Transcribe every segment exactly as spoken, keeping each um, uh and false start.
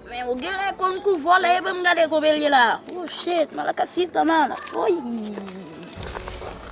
Men ou genlè konn kou vòlè, e ban m gade konbyen l ye la. Oh shit, malakasita, man. Woy.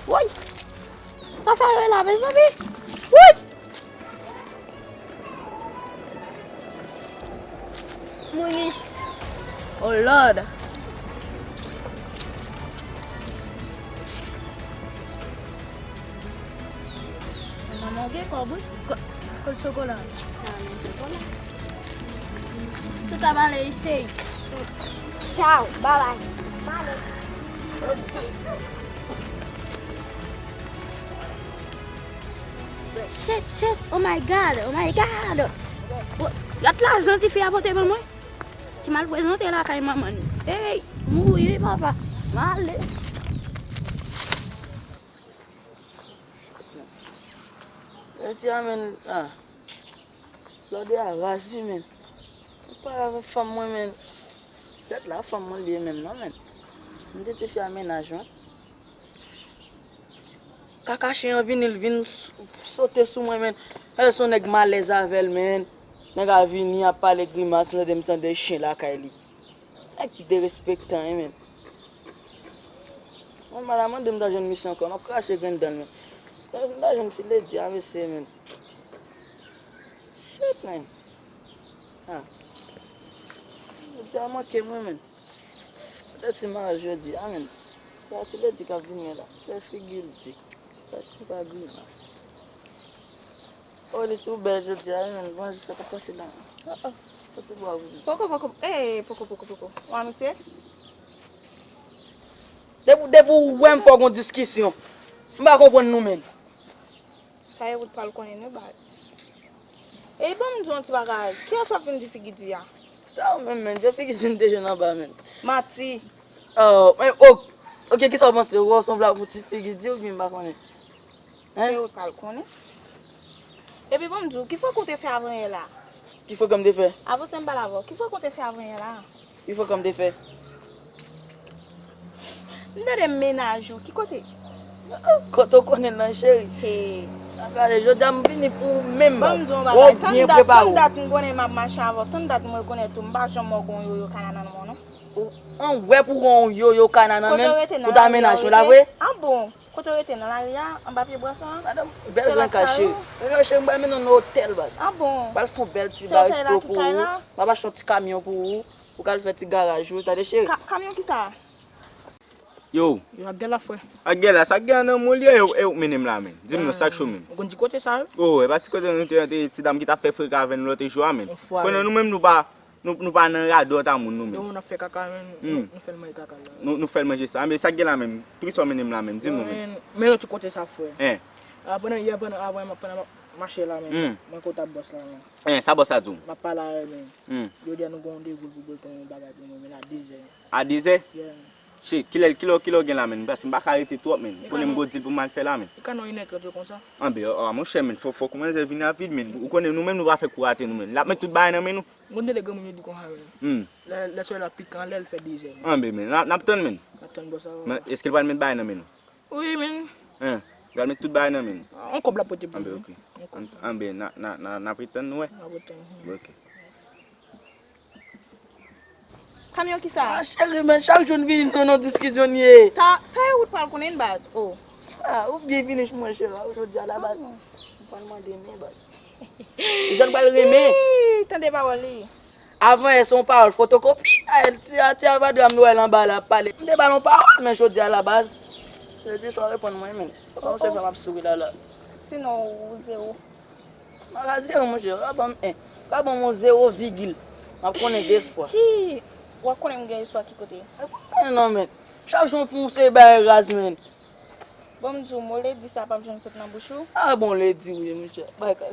Woy. Sa sa yo ye la, mezanmi? Woy. Moris. Oh Lord. Manman, w gen kòb, wi. Ko-, kot chokola? Ah, men chokola. Tout ap ale, isi. Ciao, bye bye. M ale. Ok. Shit, shit, oh my God, oh my God. Gad lajan tifi a pote ban mwen. Ti m al prezante lakay manman ni. Hey, mouri wi papa. M ale. Jodi a, men, ah. Lòd a raz wi, men. M pale avèk fanm mwen, men. Tèt la, fanm mwen li ye menm, non, men. M di tifi a mennaj mwen. Kaka chen an vini, l vin s-, sote sou mwen, men. Èske se yon nèg m alèz avè l, men. Nèg a vini, ap pale grimas, m tande, m tande chen lakay li. Nèg ki derespektan, wi, men. Mwen, m al mande m ta jwenn misye ankò, m ap krache grenn dan l, men. M ta jwenn ti ledi a, mesye, men. Shit, men. Ah. Jodi a manke mwen, men. Gade ti maraj jodi a, men. Gade ti ledi k ap vini la. Fè figi l di. Fè pa grimas. Oh, li tou bèl jodi a, wi, men. Bon, jis sa k ap pase la. Oh, oh. Soti bò a, wi. Poko, poko. Eh, poko, poko, poko. Ou amitye? Depi, depi ou wè m fè w gon diskisyon. M pa konprann nou, men. Sa e ou t pral konnen wi baz. E ban m di w yon ti bagay. Kiyès w ap vin di figi di a? Se ou menm, men. Jan figi di m te jwenn anba, men. Manti. Oh, men, oh, ok, kisa w panse? Ou wè w sanble ak yon ti figi di oubyen m pa konnen? Hein? Se ou t pral konnen. Epi ban m di w, ki fòk ou te fè avanyè la? Ki fòk m te fè? Avanse m pale avè w. Ki fòk ou te fè avanyè la? Ki fòk m te fè? M tande mennaj ou. Ki kote? Kote w konnen l nan, cheri? Hey. Gade, jodi a m vini pou ou menm. Ban m di w yon bagay. Tann dat, tann dat m konnen m ap mache avè w. Tann dat m rekonèt ou. M pa janm wè w gon yoyo kana nan men w, non. Ou, an wè pou gon yoyo kana nan men l pou ta mennaj ou la, vre? Ah bon? Kote w rete nan lari a, anba pye bwa sa a? Madanm, bèl grenn kay, cheri. Cheri, m pral mennen w nan otèl, baz. Ah bon? M pral fè yon bèl ti baristo pou ou. M ap achte yon ti kamyon pou ou. Ou ka al fè ti garaj ou, tande, cheri? Ka-, kamyon kisa? Yo. Yo, ak gèl la, frè. Ak gèl la, sa gen nan mwen li ye, e ou, e ou mennen m la, men. Di m non, sa k cho, men. Ou konn ti kote sa, yo? Oh, e pa ti kote nou te, te, ti dam ki t ap fè freka avè nou lòt jou a, men. Konnen nou menm nou pa, Nou, nou pa nan radòt a moun nou menm. Yon moun ap fè kaka, men, nou, nou fè l manje kaka la. Nou, nou fè l manje sa. Men sa k gen la menm? Poukisa w mennen m la menm? Di m non menm. Men, men yon ti kote sa, frè. Hein. A, pandan yè, pandan, avan, pandan m ap mache la menm, mwen kote ap bòs la menm. Hein, sa bòs la di w? M ap pale avè l menm. Yo di nou gen yon randevou pou Bolton, yon bagay pou mwen, men a dezè. A dezè? Yeah. Shit, kilè, kilè, kilè w gen la menm? Paske m pa ka rete twòp menm. Konnen m gon dil pou m al fè la menm. Li ka nan inè trant yo konsa. Anben, a, monchè, menm, fò, fò kòmanse vini rapid menm. Ou konnen nou menm nou pa fè kou rate nou menm. L ap met tout bagay nan men nou. M konn tande granmoun yo di konsa, men. Hmm. Lè, lè solèy la pike anlè, l fè dezè, men. Anben, men, n ap, n ap tann, men. N ap tann bòs la. Men, èske l pral met bagay nan men nou? Wi, men. Hein, l pral met tout bagay nan men nou. Yon kòb l ap pote pou nou. Anben, ok. Yon kòb. Anben, n a, n a, n a, n ap ret tann nou, wè. N ap ret tann. Bon, ok. Kamyon kisa? Ah, cheri, men chak jou n vini, nou nan diskisyon n ye. Sa, sa e ou t pral konnen, baz? Oh. Sa, ou byen fini, mwen, cheri, jodi a la, baz. M pral mande men, baz. Ou jan pral renmen. Hii, tande pawòl li. Avan yè se yon pawòl fotokopi. Ay, ti a, ti a pa dwe m wè l anba la ap pale. M te ba l yon pawòl, men jodi a la baz. Jodi sa w reponn mwen, men. Kòman se fè m ap souri la, la? Sinon, ou zewo. M pa ka zewo, monchè. Ou ka ban m en. Ou ka ban m yon zewo vigil. M ap konnen gen espwa. Hii, w ap konnen m gen espwa ki kote? Mwen non, men. Chak jou w fè yon seri bagay raz, men. Bon, m di w, mo ledi sa p ap janm sot nan bouch ou. Ah bon, ledi wi, monchè. Bagay ka.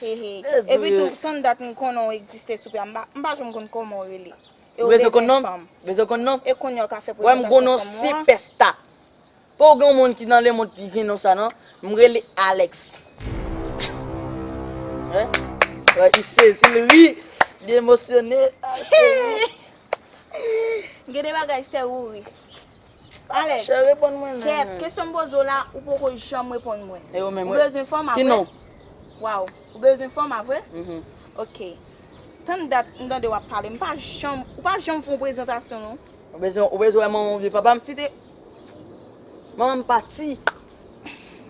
He, he. Ledi wi. Epi tou, tann dat m konnen w egziste sou pye a, m pa, m pa janm konn kòman w rele. E w bezwen konn non m? Bezwen konn non m? E kounye a w ka fè prezantasyon fanm ou an? Wè m gon non sipèsta. Pa w gen yon moun ki nan lemonn ki gen non sa non. M rele Alex. Hein? Wè, li sezi, li ri, li emosyone. Ah, cheri. Gen de bagay, sè ou ri. Alex, chè, reponn mwen non. Kèt, kesyon m poze w la, ou poko janm reponn mwen. E ou menm, ou bezwen fanm a vre? Ki non? Waw, ou bezwen fanm a vre? Mhm. Ok. Tann dat m tande w ap pale, m pa janm, ou pa janm fè yon prezantasyon, non. Ou bezwen, ou bezwen wè manman m oubyen papa m? Si te Manman m pati.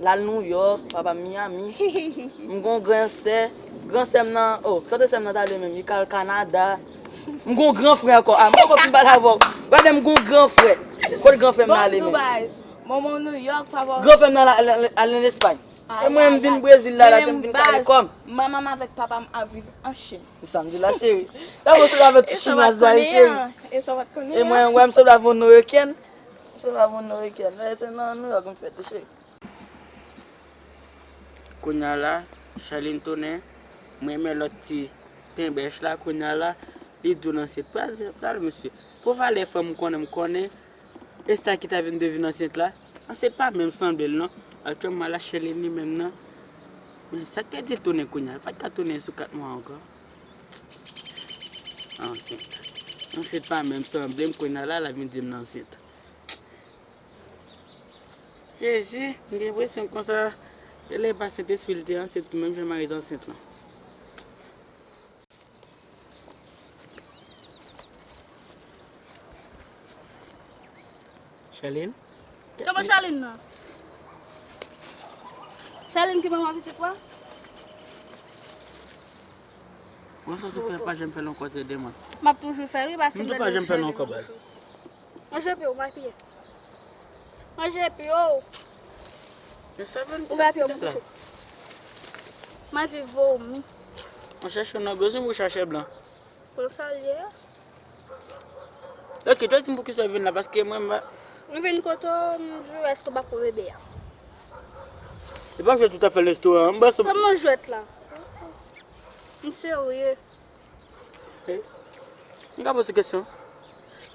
L al Nouyòk, papa m Miami. M gon gran sè. Gran sè m nan, oh, kote sè m nan t ale menm? Li al Kanada. M gon gran frè ankò. Ah, m poko fin pale avè w. Gade, m gon gran frè. Kote gran frè m nan ale menm? Manman w Nouyòk, papa w. Gran frè m nan al, al, al, al Espay. E mwen, m vin Brezil la, la, m vin kale kò m. Manman m avèk papa m ap viv an Chin. Sa m di la, cheri. La, mwen se avèk ti chinwaz la, cheri. E sa w pa t konnen an? E mwen, wè, m sanble avè yon Nouyòkyèn. M sanble avè yon Nouyòkyèn. Men se nan Nouyòk m fèt, cheri. Kounye a la, Charline tounen. Mwen renmen lòt ti penbèch la, kounye a la, li di w nan se pral, pral, mesye. Pou valè fanm m konnen, m konnen. E sa ki ta vin devin ansent la? Ansent pa menm sanble l non. Aktyèlman la Charline li menm nan. Men sa k te di l tounen kounye a? L pa t ka tounen sou kat mwa ankò. Ansent. Ansent pa menm sanble m kounye a la, l ap vin di m l ansent. Jezi, m gen enpresyon konsa, genlè e pa Sentespri li te ansent tou, menm jan mari t ansent lan. Charline? Kòman Charline nan? Charline ki manman pitit mwen? Mwen santi w fè pa janm fè l ankò, tande mwen. M ap toujou fè l wi, paske m tou pa janm fè l ankò, baz. Manje pye w, manje pye. Manje pye w. Ou pa pye w, manje. Manje vomi. Mwen chèche w nan bezwen pou chèche blan. Konsa l ye. Ok, tou di m poukisa w vin la, paske mwen m pa. M vin kote w, m di w èske w pa pran bebe a? E pa jwèt ou t ap fè nan restoran an, m panse. Kòman jwèt la? M serye. Eh, m ka poze kesyon?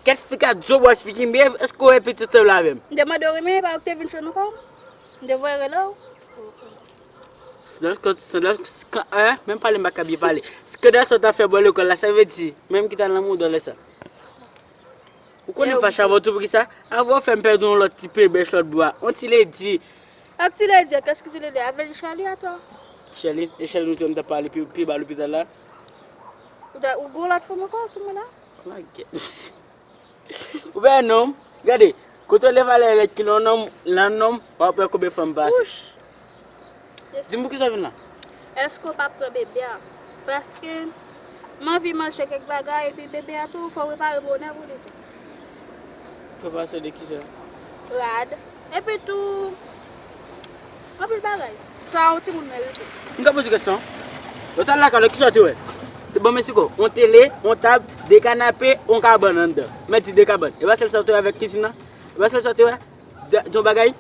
Kèt fi ka di w bwè fi ki m ye, èske w wè pitit sè w la avè m? M te mande w renmen, e pa ou ki te vin jwenn ou kò? M te voye rele w? Sandal, sandal, eh, menm pale m pa ka byen pale. Skandal sa w t ap fè bò lekòl la, sa vle di, menm ki t al nan mouda w lè sa. Ou konnen m fache avè w tou poukisa? Avè w fè m pèdi yon lòt ti penbèch lòt bò a. Yon ti ledi. Ak ti ledi, kès ki ti ledi? Avè li Charlie atò. Charlie, e Charlie nou te wè m t ap pale pi, pi ba lopital la? Ou ta, ou gon lòt fanm ankò sou mwen la? Ou pa wè nonm? Gade, kote w leve ale avèk ki nan nonm, nan nonm, w ap wè konbyen fanm pase. Wouch! Di m poukisa w vin la? Èske w p ap pran bebe a? Paske m anvi manje kèk bagay, epi bebe a tou, fò w prepare bonè pou li tou. Prepare de kisa? Rad. Epi tou, anpil bagay. Sa yon timoun merite. M ka poze kesyon? Lè w t al lakay la, kisa w te wè? Te bon, Meksiko, yon tele, yon tab, de kanape, yon kabann anndan. Mèt di de kabann. E pa sèl sa w te wè avèk kizin nan? E pa sèl sa w te wè? De, de yon bagay?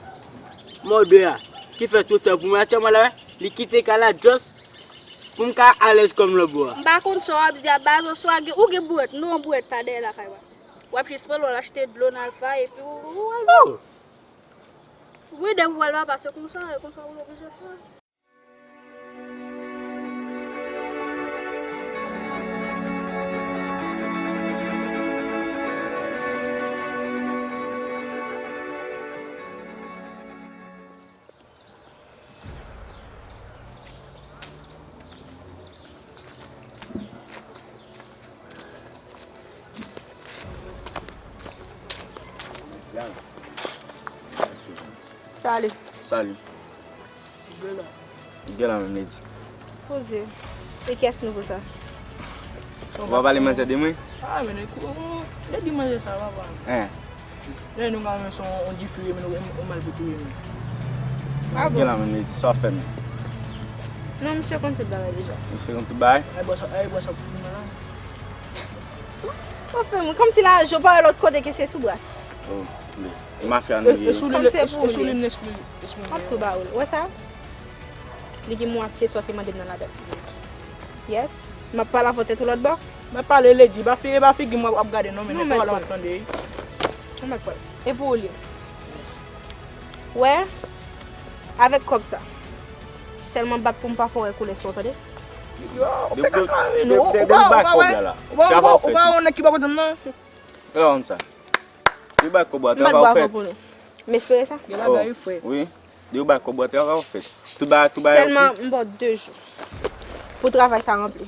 Mòde a, ki fè tout sa pou mwen aktyèlman la, wè, li kite kay la just pou m ka alèz kò m lòt bò a. M pa konn sa w ap di a baz, oswa gen, ou gen bourèt, nou yon bourèt pa dèyè lakay w a. W ap jis pran l, w al achte dlo nan Alfa, epi w, w al viv. Oh! Wi, depi w al papa, se konsa, e konsa w oblije fè. Salut. Salut. Gen la menm, Lady. Poze. E kiyès nouvo sa? Ou pa pale manzè de mwen? Ah, men, Lady manzè sa, papa. Hein. Lè nou ka men son, on dife, men on mal pou touye men. Ah bon? Gen la menm, Lady, sa w ap fè men? Non, misye konn tout bagay deja. Misye konn tout bagay? Ay, bò sa, ay, bò sa pou mwen la. Ou fè mwen kòmsi la, je pa lòt kote ke se sou bras. Oh, mafya nou ye. Kòmsi se pou li. Ap tou ba ou l. Wè sa? Li gen mwatye sa w te mande m nan ladan figi l. Yes. M ap pale avè w tèt ou lòt bò. Mwen pale, Lady, pa fi, pa figi m w ap gade non, men pawòl la m ap tande. Non, mèt pale. E pou ou li. Wè, avèk kòb sa. Sèlman bat pou m pa fè w wè koulè sa w, tande? Yo, ou fè kaka, wi, non. Ou pa, ou pa wè, ou pa, ou pa wè yon nèg ki pa kontan m nan. Gade sa. Li bay kòb ou a, travay ou fèt. M espere sa. Gen bagay wi, frè. Wi. Li bay kòb ou a, travay ou fèt. Tout bagay, tout bagay. Sèlman m ba w de jou pou travay sa ranpli.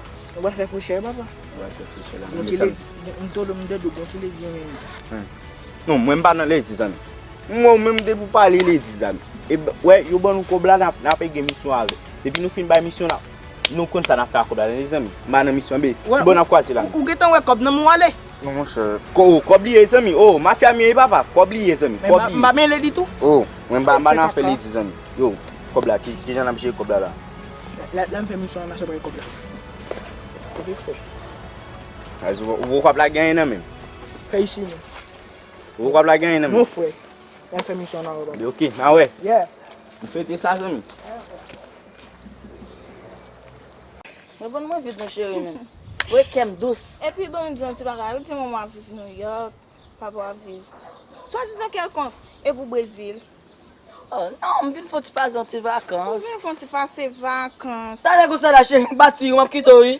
Ou pral fè fouchè, papa. Ou pral fè fouchè la. Gon ti ledi, m te, m te dou gon ti ledi menm. Non, mwen m pa nan ledi, zanmi. M wè w menm depi w pale ledi, zanmi. E wè, yo ban nou kòb la, n ap, n ap gen misyon avè. Depi nou fin bay misyon la, nou konn sa n ap fè ak kòb la, tande, zanmi. M pa nan misyon, be. Kibò n ap kwaze la? Ou, ou gentan wè kòb nan men w ale? Non, monchè. Kò-, kòb li ye, zanmi. Oh, mafya m ye, papa. Kòb li ye, zanmi. Kòb li ye. M pa, m pa men ledi tou. Oh, mwen m pa, m pa nan afè ledi, zanmi. Yo, kòb la, ki, ki jan n ap jere kòb la la? La, la m fè misyon an, m ap bay kòb la. Ou vle fè? Ou wè kòb la gen anyen nan men m. Fè isi menm. Ou wè kòb la gen anyen nan men m. Non, frè. La m fè misyon an, papa. Ok, n a wè. Yeah. M swete sa, zanmi. Reponn mwen vit, non, cheri, men. Voye kè m dous. Epi, bon, m di yon ti bagay. Ou di manman ap viv New York, papa ap viv swadizan kèlkonk, e pou Brezil. Oh, non, m vin fè yon ti pase yon ti vakans. Ou vin fè yon ti pase vakans. Talè konsa la, cheri, m pati, m ap kite w, wi.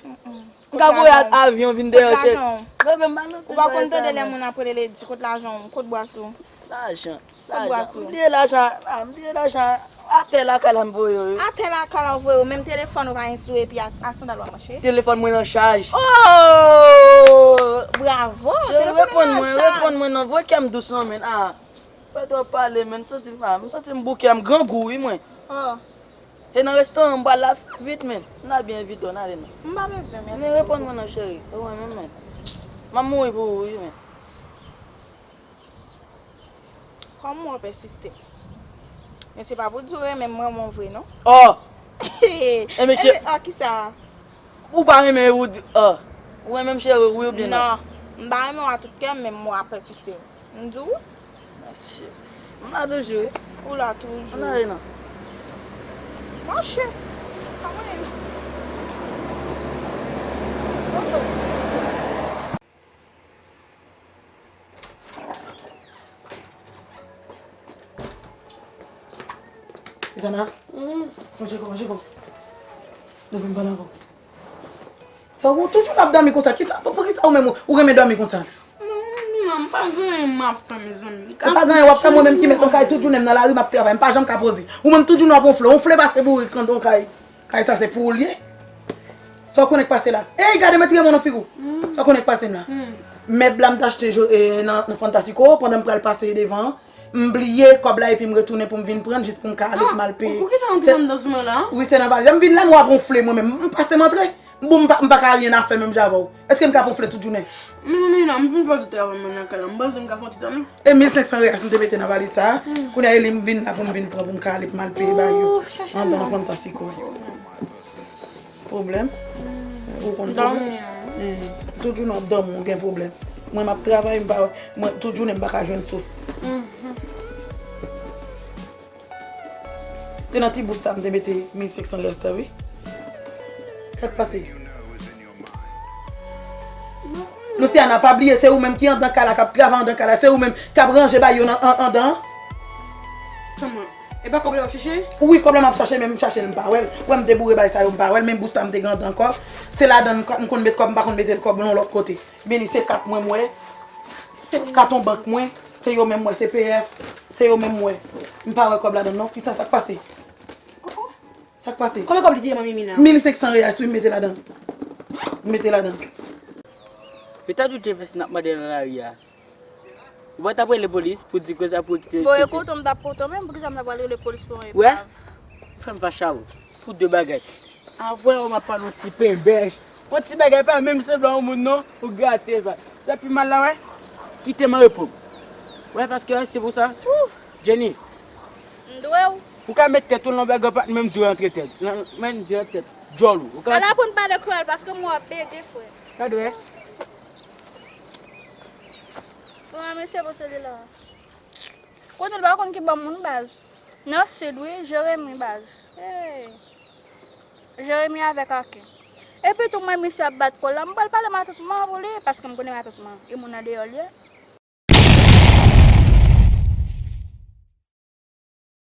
M ka voye avyon vin dèyè, cheri. Kot lajan w? Bebe, m pa nan... Ou pa konn tande lè moun ap rele, di, kot lajan w? Kot bwas ou? Lajan. Kot bwas ou? M bliye lajan. Ah, m bliye lajan. Atè lakay la m voye yo, wi. Atè lakay la ou voye yo, menm telefòn ou pa gen sou, epi a, a sandal w ap mache? Telefòn mwen nan chaj. Oh! Bravo! Cheri, telefòn mwen nan chaj. Reponn mwen, reponn mwen non, voye kè m dous non, men. Ah. Fè twòp pale, men. M santi, ah, m santi m bouke, m grangou, wi, mwen. Oh. E nan restoran m pral la, fè vit, men. M ta byen envite w, n ale non. M pa bezwen, mèsi. Men reponn mwen non, cheri. Ou wè menm, men. M ap mouri pou ou, wi, men. Kòman w pèsiste? Men se pa pou di w renmen m, renmen w vre, non. Oh! Enben, oh, kisa? Ou pa renmen ou di, oh. Ou renmen m, cheri, wi oubyen non? Non, m pa renmen w a tout kè m, men m ap pèsiste. M di w. Mèsi, cheri. M la toujou, wi. Ou la toujou. Ann ale non. Mache. Pa konnen. Zana, manje kò, manje kò. Nou vin pale ankò. Sa ou tout jounen ap dòmi konsa? Kisa, pou, poukisa ou menm ou, ou renmen dòmi konsa? Non, Mina, m pa gen anyen m ap fè, mezanmi. Ou pa gen anyen w ap fè, mwen menm ki mèt yon kay, tout jounen m nan lari, m ap travay, m pa janm ka poze. Ou menm tout jounen w ap wonfle, wonfle pase bourik anndan yon kay. Kay sa se pou ou l ye? Sa w konnen k pase la? Ey, gade mwen tire mwen nan figi w. Sa w konnen k pase m la? Mèb la m t achte jo-, e, nan, nan Fantastico, pandan m pral pase devan an, m bliye kòb la epi m retounen pou m vin pran l jis pou m ka ale pou m al peye. Ou gentan antre anndan sou mwen la? Wi, se nan valiz la. M vin la, m w ap wonfle mwen menm. M pase m antre. Bon, m pa, m pa ka anyen a fè menm jan avè w. Èske m ka wonfle tout jounen? Men, men, men, non, m vin fè tout travay mwen nan kay la. M panse m ka fè yon ti dòmi. E mil senk san reyas m te mete nan valiz sa a. Kounye a, e li m vin la pou m vin pran pou m ka ale pou m al peye bagay yo. Anndan nan Fantastico. Pwoblèm? Ou konn pwoblèm? Dòmi, wi. Tout jounen w ap dòmi, ou gen pwoblèm. Mwen, m ap travay, m pa, mwen, tout jounen, m pa ka jwenn souf. Se nan ti bous sa m te mete mil senk san rès la, wi. Sa k pase? Luciana, pa bliye, se ou menm ki anndan kay la, k ap travay anndan kay la, se ou menm k ap ranje bagay yo nan, an, anndan an. Kòman? E pa kòb la w ap chache? Wi, kòb la m ap chache, men m chache l, m pa wè l. Wè m te boure bagay sa yo, m pa wè l, men bous la m te gen anndan ankò. Se ladan m, m konn met kòb, m pa konn mete l kòb yon lòt kote. Men li se kat mwen m wè, kat yon bank mwen, se yo menm m wè, C P F, se yo menm m wè. M pa wè kòb ladan non. Kisa sa k pase? Sa k pase? Konbyen kòb li te ye, manmi Mina? Mil senk san reyal, wi, m mete ladan. M mete ladan. Yo ta di w te fè sa n ap mande nan lari a. Ou pa t ap rele polis pou di ke sa pou kite... Bon, e kontan m t ap kontan, men poukisa m ta pral rele polis pou yon epav? Wè? Fè m fache avè w pou de bagay. Avè w m ap pale yon ti penbèch. Yon ti bagay pa menm sanble yon moun non, ou gate sa. Sa pi mal la, wè? Kite m reponn. Wè, paske wè, se pou sa. Jenny. M dwe w. Ou ka met tèt ou nan bagay pa t menm dwe antre tèt. Nan, men di antre tèt. Djòl ou. Ou ka... Al aprann pale kreyòl, paske m wè w ap bege, frè. Gade, wè. Bon, mesye, bon, se li la. Kote l pa konn ki bò moun baz. Nan sid, wi, Jeremi baz. Hey. Jeremi avèk Ake. Epi tou mwen misye ap bat kò l la, m pral pale matant mwen pou li, paske m konnen matant mwen e moun andeyò l ye.